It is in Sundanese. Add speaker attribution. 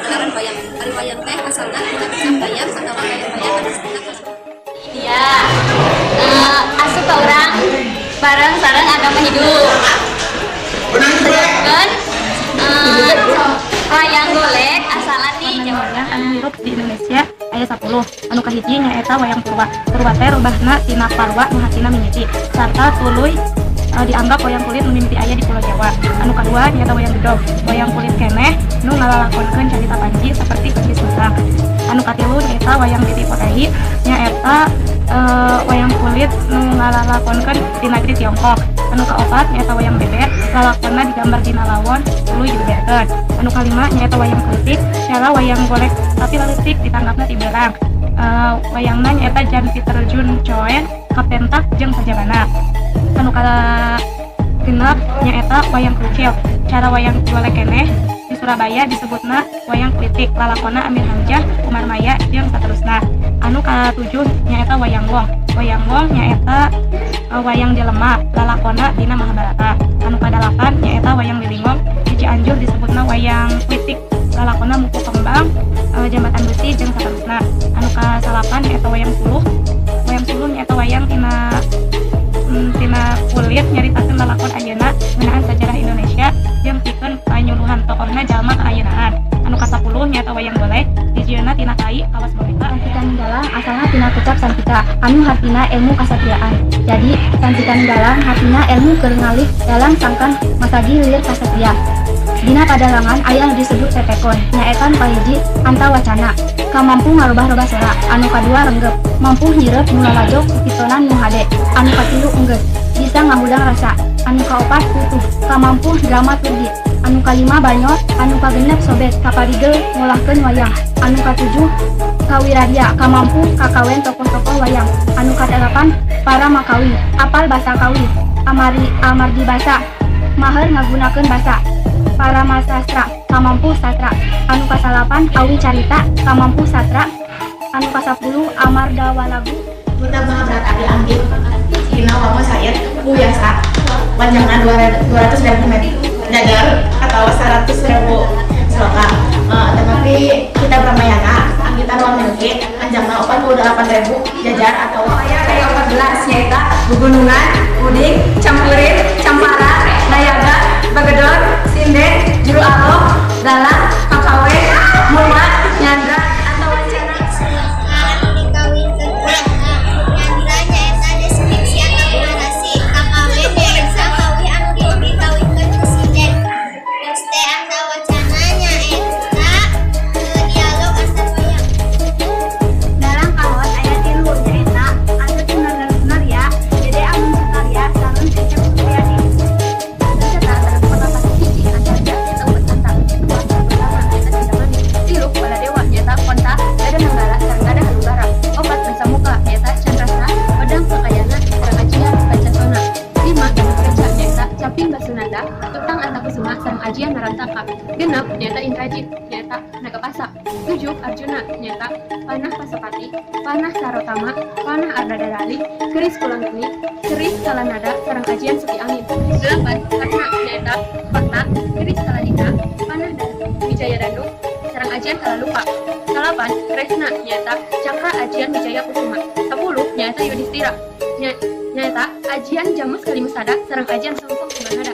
Speaker 1: Pagelaran wayang. Ari wayang teh asalna tina kecap bayam atawa bayam-bayam anu disebutna.
Speaker 2: Iya, asup ka urang bareng sareng agama hidup. Sedangkan wayang golek asalna ti Jawa.
Speaker 3: Anu hirup di Indonesia aya 10. Anu kahiji nyaeta wayang purwa. Purwa teh robahna tina parwa nu hartina mimiti sarta tuluy dianggap wayang kulit nu mimiti aya di Pulau Jawa. Anu kadua nyaeta wayang gedog, wayang kulit keneh nu ngalalakonkeun carita panci seperti Keris Nusang. Anu katilu nyaeta wayang Titi Potehi, nyaeta wayang kulit nu ngalalakonkeun di negeri Tiongkok. Anu kaopat nyaeta wayang beber, lalakonna digambar dina lawon tuluy dibeberkeun. Anu kalima nyaeta wayang kleutik, cara wayang golek tapi leutik, ditanggapna ti beurang. Wayangna nyaeta Jan Pieter Jun Coen, Kapten Tak jeung sajabana. Anu kagenep nyaeta wayang krucil, cara wayang golek keneh di Surabaya, disebutna wayang klitik, lalakonna Amir Hamzah, Umar Maya, jeung saterusna. Anu katujuh nyaeta wayang wong. Wayang wong nyaeta wayang jelema, lalakonna dina Mahabharata. Anu kadalapan nyaeta wayang lilingong, di Cianjur disebutna wayang klitik, lalakonna muku kembang, jambatan besi, jeung saterusna. Anu kasalapan nyaeta wayang suluh. Wayang suluh nyaeta wayang tina kulit, nyaritakeun lalakon ayeuna ngeunaan sajarah Indonesia jeung pikeun panyuluhan, tokohna jalma kaayeunaan. Anu kasapuluh nyaeta wayang golek, dijieunna tina kai kawas boneka.
Speaker 4: Santika Ninggalang asalna tina kecap santika anu hartina ilmu kasatriaan. Jadi Santika Ninggalang hartina ilmu keur ngalih dalang sangkan masagi lir kasatria. Dina padalangan aya anu disebut pepekon, nyaeta nu kahiji antawacana, kamampu ngarobah-robah sora, anu kadua renggep, mampu nyirep nu lalajo pitonan nu hade, anu katilu enggeus, bisa ngahudang rasa, anu kaopat putuh, kamampu dramaturgi, anu kalima banyor, anu kagenep sobet, kaparigel ngolahkeun wayang, anu katujuh kawiradia, kamampu kakawen tokoh-tokoh wayang, anu kadalapan paramakawi, apal basa kawi, amari amargi basa, maher ngagunakeun basa, paramasastra, kamampu sastra, anu kasalapan awi carita, kamampu sastra, anu kasapuluh amardawalagu.
Speaker 5: Kitab Mahabharata dianggit tina wangun syair wiyasa, panjangna 200 ribu meter jajar atau 100 ribu sloka. Tetapi kitab Ramayana anggitan Walmiki, panjangna 48 ribu jajar atau
Speaker 6: Aya aya 14, nyaeta Gugunungan, Uding, Campurin, Campara, Nayaga, Bagedor, Sinden, Juru Alok, Dalang, Kakawen, Muma, Nyandra, Antawacana.
Speaker 7: Sloka anu dikawinkeun ku saha? Nyandra nyaeta deskripsi atau narasi. Kakawen nyaeta kawih anu dikawinkeun ku sinden. Poste antawacana nyaeta dialog antar wayang.
Speaker 4: Dalang kawat aya tilu, nyaeta Asep Sunarya, Dede Amin Sutarya, sareng Cecep Supriyadi.
Speaker 1: Terdapat hiji Antarja, nyaeta Ubat Anta. Dua Pertama nyaeta Cindamani. Tilu Baladewa, nyaeta Konta, Gada Nanggala, sareng Gada Halunggara. Opat Dasamuka, nyaeta Candrasa, Pedang Kekayana, sareng Ajian Pancasona. Lima Gatot nyaeta Caping Basunanda, Tutang Antakusuma, sareng Ajian Narantaka. Genep nyaeta Indrajit, nyaeta Nagapasa. Tujuh Arjuna, nyaeta Panah Pasopati, Panah Sarotama, Panah Ardadali, Keris Pulanggeni, Keris Kalanada, sareng Ajian Suki Angin. Delapan Karna, nyaeta Fakta, Keris Kaladina, Panah dan Wijaya Danu, sareng Ajian Kalalupa. Salapan Kresna, nyaeta Cakra Ajian Wijaya Kusuma. 10 nyaeta Yudhistira, nyaeta Ajian Jamus Kalimusada, sareng Ajian Songkong Sumanada.